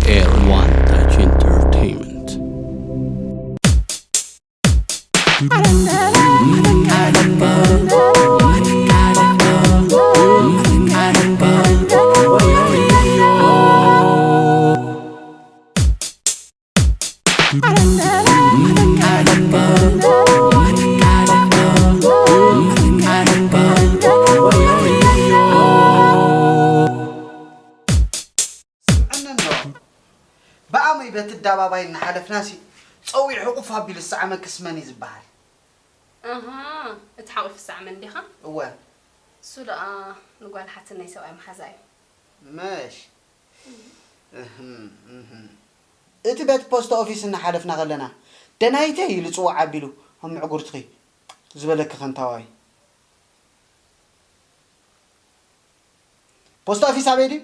Air One Touch Entertainment. ስምዐኒ እንዶ፣ ብኣመይ በቲ ኣደባባይ እናሓለፍናሲ ጸዊዑ ሕቑፍ ኣቢሉ ዝሰዓመክስ መን እዩ ዝበሃል? ኣሃ፣ እቲ ሓቑፍ ዝሰዓመኒ ዲኻ? እወ። እሱ ደኣ ንጓል ሓትነይ ሰብኣይ መሓዛ እዩ። መሽ እህም፣ እህም። እቲ በቲ ፖስት ኦፊስ እናሓለፍና ከለና ደናይተይ ኢሉ ጽዋዕ ኣቢሉ ኣብ ምዕጉርትኺ ዝበለኪ ከንታዋይ ፖስት ኦፊስ ኣበይ ድዩ?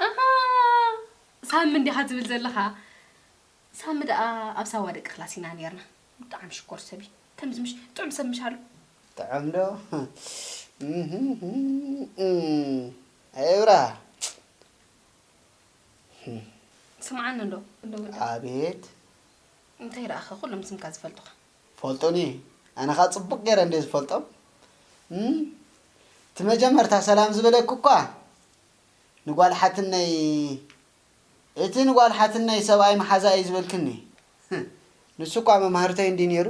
ኣሃ፣ ሳሚ እንዲኻ ትብል ዘለኻ? ሳሚ ደኣ ኣብ ሳዋ ደቂ ክላስ ኢና ኔርና። ብጣዕሚ ሽኮር ሰብ እዩ። ከምዚ ምሽ ጥዑም ሰብ ምሽ ኣሎ። ጥዑም ዶ? ኤብራ ስምዓኒ እንዶ እንዶ ወዲ። ኣቤት እንታይ ደኣ ኸ ኩሎም ስምካ ዝፈልጡኻ? ፈልጡኒ ኣነ ኸዓ ጽቡቕ ገይረ እንደ ዝፈልጦም እም፣ እቲ መጀመርታ ሰላም ዝበለኩ እኳ ንጓል ሓትነይ እቲ ንጓል ሓትነይ ሰብኣይ መሓዛ እዩ ዝበልክኒ ንሱ እኳ መማህርተይ እንዲ ነይሩ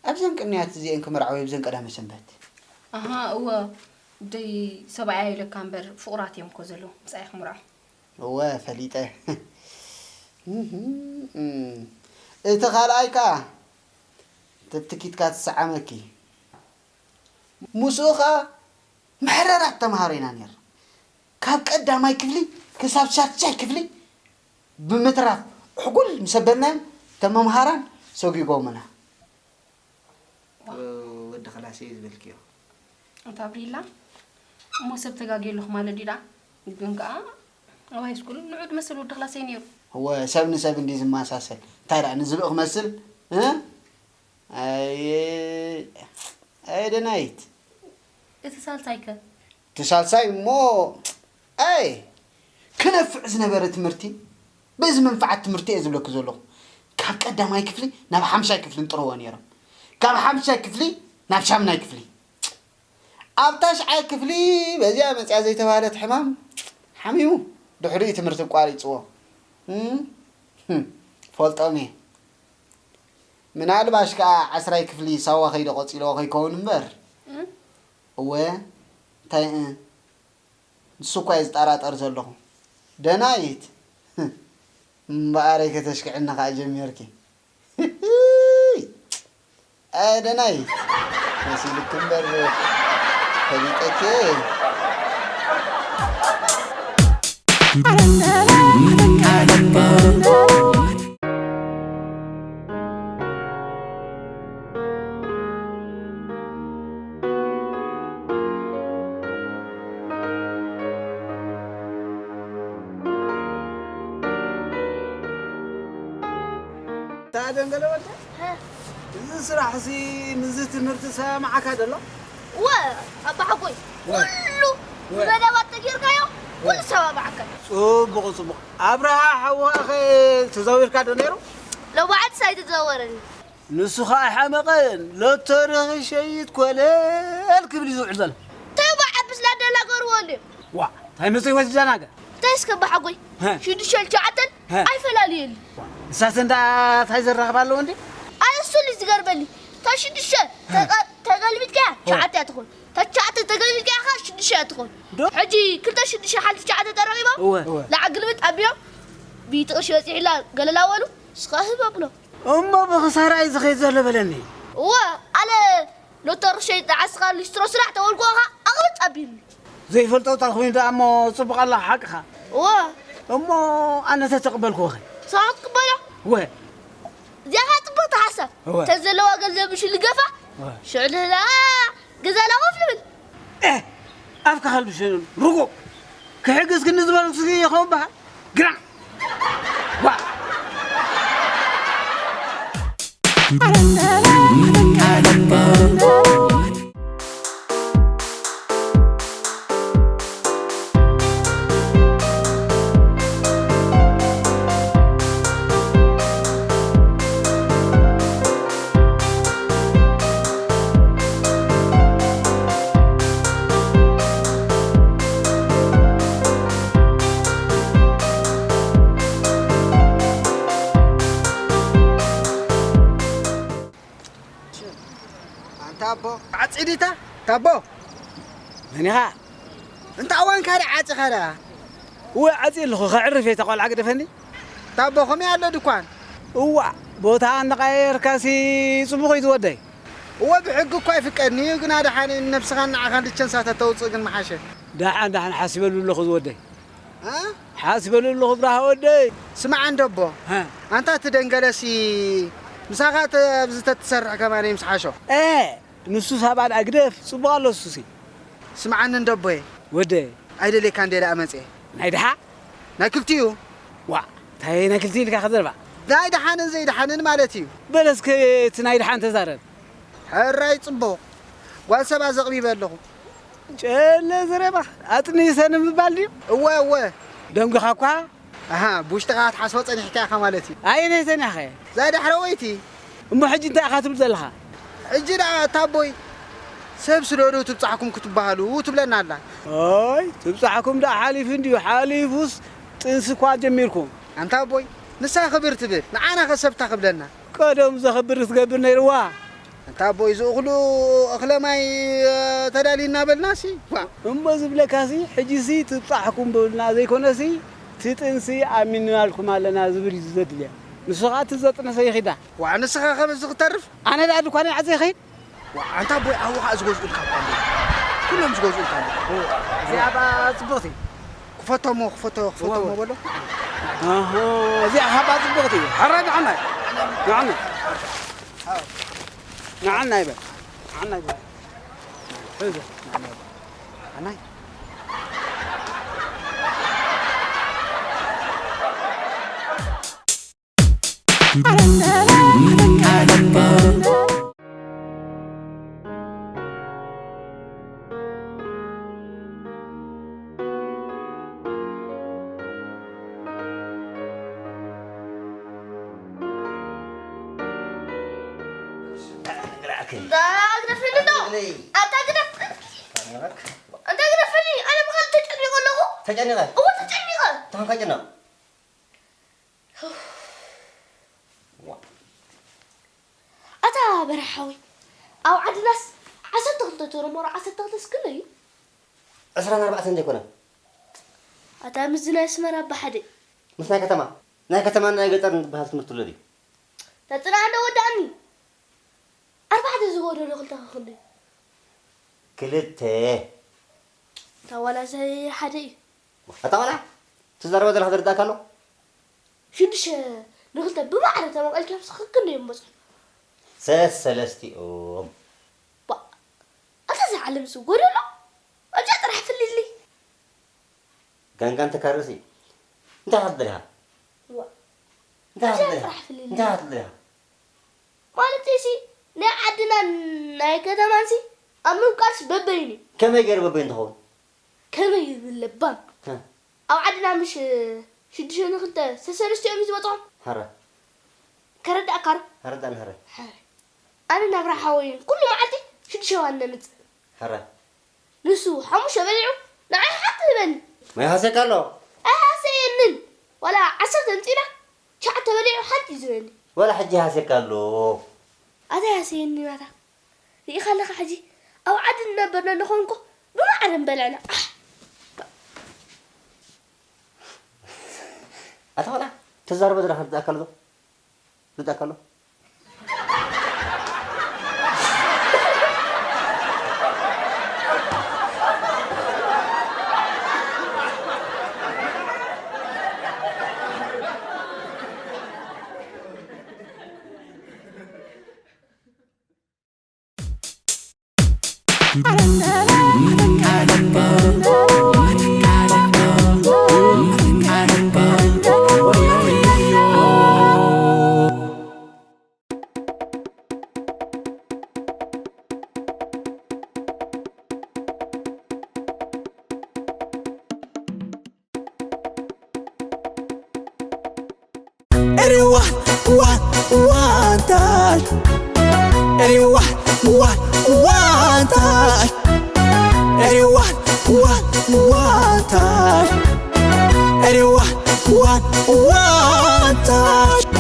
ኣብዘን ቅንያት እዚኤን ክምርዓወይ ብዘን ቀዳመ ሰንበት ኣሃ እወ ደይ ሰብኣያ ኢለካ እምበር ፍቑራት እዮም እኮ ዘለዉ ምጻኢ ክምርዖ እወ ፈሊጠ እቲ ካልኣይ ከኣ ተትኪትካ ትሰዓመኪ ምስኡ ከኣ መሕረራት ተምሃሮ ኢና ነርና ካብ ቀዳማይ ክፍሊ ክሳብ ሻድሻይ ክፍሊ ብምትራፍ ዕጉል ምስ ኣበልናዮም እቶም መምሃራን ሰጒጎምና ወዲ ክላሰይ ዝበልክዮ ኣንታ ኣብሪላ እሞ ሰብ ተጋግየ ኣለኹ ማለት ድዩ ደኣ ግን ከኣ ኣብ ሃይስኩል ንዑ ድመስል ወዲ ክላሰይ ነይሩ እወ ሰብ ንሰብ እንድዩ ዝመሳሰል እንታይ ደኣ ንዝብኢ ክመስል እ ኣየ ኣየ ደናይት እቲ ሳልሳይ ከ እቲ ሳልሳይ እሞ ኣይ ክነፍዕ ዝነበረ ትምህርቲ በዚ መንፍዓት ትምህርቲ እየ ዝብለኪ ዘለኹ ካብ ቀዳማይ ክፍሊ ናብ ሓምሻይ ክፍሊ ንጥርዎ ነይሮም ካብ ሓምሻይ ክፍሊ ናብ ሻምናይ ክፍሊ ኣብ ታሽዓይ ክፍሊ በዚኣ መፅያ ዘይተባህለት ሕማም ሓሚሙ ድሕሪኡ ትምህርቲ ኣቋሪፅዎ እም፣ ህም፣ ፈልጦም እየ ምናልባሽ ከዓ ዓስራይ ክፍሊ ሳዋ ከይደ ቆፂልዎ ከይከውን እምበር እወ እንታይ እ ንሱ እኳ እየ ዝጠራጠር ዘለኹ ደናይት እምበኣረይ ከተሽክዕኒ ከዓ ጀሚርኪ ኣየ ደናይት መሲልኪ እምበር ፈሊጠኪ እየ እታ ደንገለ ወልደ፣ እዚ ስራሕሲ ምስዚ ትምህርቲ ሰማማዓካ ደሎ? እወ ኣባ ሓጎይ፣ ኩሉ ብመደባት ተጌርካዮ ኩሉ ሰማማዓካ። ጽቡቕ ጽቡቕ። ኣብርሃ ሓውኻኸ ተዛዊርካ ዶ ነይሩ? ሎማዓንቲ ኣይተዛወረን። ንሱ ኸኣ ኣይሓመቐን፣ ሎተሪ ክሸይጥ ኮለል ክብል እዩ ዝውዕል ዘሎ። እንታይ እሞ ዓቢ ስላደናገርዎ ኣሎ። ዋእ፣ እንታይ መጺኡ ወዲ ዳናገ? እንታይ እስከ ኣባ ሓጎይ፣ ሽዱሽተን ትሽዓተን ኣይፈላልየሉ። ንሳስ እንዳ እንታይ ዘራኽብ ኣለዎ እንዴ? ኣነ እሱ እዩ ዝገርመኒ። እታ ሽዱሽተ ተገልቢጥካያ ትሽዓተ እያ ትኾን። እታ ትሽዓተ ተገልቢጥካያ ኸኣ ሽዱሽተ እያ ትኾን። ሕጂ ክልተ ሽዱሽተ ሓንቲ ትሽዓተ ተረኺቦም ንዓ ግልብጥ ኣቢሎም ብኢቲ ቅርሺ በጺሑላ ገለ ላበሉ ንስኻ ህብ ኣብሎ። እሞ ብኽሳራ እዩ ዝኸይድ ዘሎ በለኒ። እወ ኣነ ሎተሪ ሸይጠ ዓስኻ ሊስትሮ ስራሕ ተበልኩኻ ኣቕብጥ ኣቢሉኒ። ዘይፈልጦ ጣል ኮይኑ ደኣ እሞ ጽቡቕ ኣለኻ ሓቅኻ። እወ እሞ ኣነ ተተቕበልክዎ ኸ? ንስኻ ክትቅበሎ? እወ። እዚኣ ኸኣ ጽብቕቲ ሓሳብ። እወ። እተን ዘለዋ ገንዘብ ምሽ ልገፋ እወ። ሽዑ ንህና ገዛና ኮፍ ንብል። ኤህ! ኣፍካ ከልቢ ሸነን ርጉም! ክሕግዝ ክንዲ ዝበሉ ስግኢ ይኸውን በሃል። ግራ! ዋ! ዲታ ታቦ፣ መን ኢኻ? እንታ እዋን ካደ ዓጺኻ ደኣ? እወ፣ ዓጺ ኣለኹ፣ ከዕርፍ እየ፣ እታ ቆልዓ ግደፈኒ። ታቦ፣ ከመይ ኣሎ ድኳን? እዋእ፣ ቦታ እናቐያየርካሲ ጽቡቕ እዩ ዝወደይ። እወ፣ ብሕጊ እኳ ኣይፍቀድን እዩ፣ ግና ደሓን እዩ፣ ንነብስኻን ንዓኻን ልቸንሳ ተተውጽእ ግን ምሓሸ። ደሓን፣ ደሓን፣ ሓሲበሉ ኣለኹ ዝወደይ። እ? ሓሲበሉ ኣለኹ ብራህ ወደይ። ስማዕ እንዶ ኣቦ፣ ሀ። ኣንታ እቲ ደንገለሲ ምሳኻ ተ-፣ ኣብዚ ተትሰርሕ ከማን እዩ ምስ ሓሾ። እ፣ ንሱስ ኣብኣ ደኣ ግደፍ፣ ጽቡቕ ኣሎ እሱሲ። ስምዓኒ እንዶ ኣቦየ። ወደይ። ኣይደልየካን ደለ ኣመጽየ። ናይ ደሓ? ናይ ክልቲኡ። ዋእ፣ እንታይ ናይ ክልቲኡ ኢልካ ከዘርባ? ናይ ደሓንን ዘይደሓንን ማለት እዩ። በል እስከ እቲ ናይ ደሓን ተዛረብ። ሕራይ ጽቡቕ። ጓል ሰባ ዘቕቢበ ኣለኹ። ጨለ ዘረባ፣ ኣጥኒሰ ንምባል ድዩ? እወ፣ እወ። ደንጒኻ እኳ። ኣሃ፣ ብውሽጥኻ ክትሓስቦ ጸኒሕካ ኢኻ ማለት እዩ። ኣየነይ ጸኒሕኸ? እዛ ዳሕረወይቲ። እሞ ሕጂ እንታይ ኢኻ ትብል ዘለኻ? ሕጂ ደኣ እታ ኣቦይ፣ ሰብ ስደዱ ትብጻሕኩም ክትበሃሉ ትብለና ኣላ። ኦይ፣ ትብጻሕኩም ደኣ ሓሊፉ እንድዩ፣ ሓሊፉስ ጥንሲ እኳ ጀሚርኩም። ኣንታ ኣቦይ፣ ንሳ ክብር ትብል፣ ንዓና ኸ ሰብታ ክብለና። ቀደም ዘኽብር ክትገብር ነይርዋ። ኣንታ ኣቦይ፣ እዚ እኽሉ እኽለ ማይ፣ እ፣ ተዳልዩ እናበልናሲ፣ ዋ። እሞ ዝብለካሲ፣ ሕጂሲ ትብጻሕኩም ብልና ዘይኮነሲ፣ ትጥንሲ ኣሚንናልኩም ኣለና ዝብል እዩ ዘድልያ። ንሱ ኸኣ እቲ ዘጥነሰ ይኺዳ። ዋ፣ ንስኻ ከ በዚ ክትተርፍ? ኣነ ደኣ ድኳነይ ዓጽየ ይኸይድ? ዋ፣ ኣንታ ኣቦይ፣ ኣብኡ ኸኣ ዝገዝኡልካ እኳ ኣለዉ። ኩሎም ዝገዝኡልካ ኣለዉ። እዚኣ እባ ጽብቕቲ። ክፈቶሞ፣ ክፈቶ-፣ ክፈቶሞ እዋ። በሎ። ኣሃ፣ እዚኣ ሃባ ጽብቕቲ። ሕራይ ንዓናይ። ንዓናይ። ንዓናይ በል። ንዓናይ በል። ሕዘ። ንዓናይ። ኣታ ግደፈኒ ዶ? ኣታ ግደፍ-፣ ኣታ ግደፈኒ። ኣነ ብኻልእ ተጨኒቐ ኣለኹ። ተጨኒቐ? እወ፣ ተጨኒቐ። እንታይ ኮንካ ጨነቕ? ዋ። ኣታ በርሓዊ፣ ኣብ ዓድናስ ዓሰርተ ክልተ ተረሞሮ ዓሰርተ ክልተ ስክለ እዩ። ዕስራን ኣርባዕተን ዘይኮነ? ኣታ ምስዚ ናይ ኣስመራ ብሓደ። ምስ ናይ ከተማ? ናይ ከተማን ናይ ገጠርን ዝበሃል ትምህርቲ ኣሎ ድዩ? ተጽናዕ እንዶ ወዳእኒ። ኣርባዕተ ዝጎደሎ ክልተ ክንደይ? ክልተ። እታ ዋላ ዘይ ሓደ እዩ። ኣታ ዋላ ትዛረቦ ዘለኻ ዝርዳእካ ኣሎ? ሽዱሽተ ንኽልተ ብማዕረ ተመቐልካዮምስ ክንደይ እዮም በጽሑ? ሰለስተ ሰለስቲኦም። ባ፣ ኣታ እዛ ዓለምስ ጎደሎ ኣብዚኣ ጥራሕ ፍልልይ። ጋንጋን ተካርሲ። እንታይ ኢኻ ትደልያ? ዋ። እንታይ ኢኻ ኣብዚኣ ትደልያ? ጥራሕ ፍልልይ። እንታይ ኢኻ ትደልያ? ማለተይሲ ናይ ዓድናን ናይ ከተማንሲ ኣብ ምምቃልሲ በበይኑ እዩ። ከመይ ገይሩ በበይኑ ትኸውን? ከመይ ይብል ለባም? ሀ። ኣብ ዓድና ምሽ ሽዱሽተ ንኽልተ ሰሰለስቲኦም እዩ ዝበጽሖም? ሀረ። ከረዳእካ ዶ? ኣረዳእኒ ሀረ። ሀረ። ኣነ ናብ ራሓወይን ኩሉ መዓልቲ ሽዱሽተ ዋን ነምጽእ። ሀረ። ንሱ ሓሙሽተ በሊዑ ንዓይ ሓንቲ ህበኒ። ማይ ሃሰካ ኣሎ። ኣይሃሰየንን። ዋላ ዓሰርተ ኣምጺእና ትሽዓተ በሊዑ ሓንቲ እዩ ዝህበኒ። ዋላ ሕጂ ሃሰካ ኣሎ። ኣታ ሃሰየኒ ናታ። ርኢኻ ኣለኻ ሕጂ ኣብ ዓዲ ንነበር ነንኾንኮ ብማዕረ ምበልዕና። ኣሕ! ኣታ ቆልዓ፣ ትዛረቦ ዘለኻ ርዳእካ ኣሎ ዶ? ርዳእካ ኣሎ? Everyone, one, one touch. Everyone, one, one touch. Everyone, one, one touch. Everyone, one, one touch.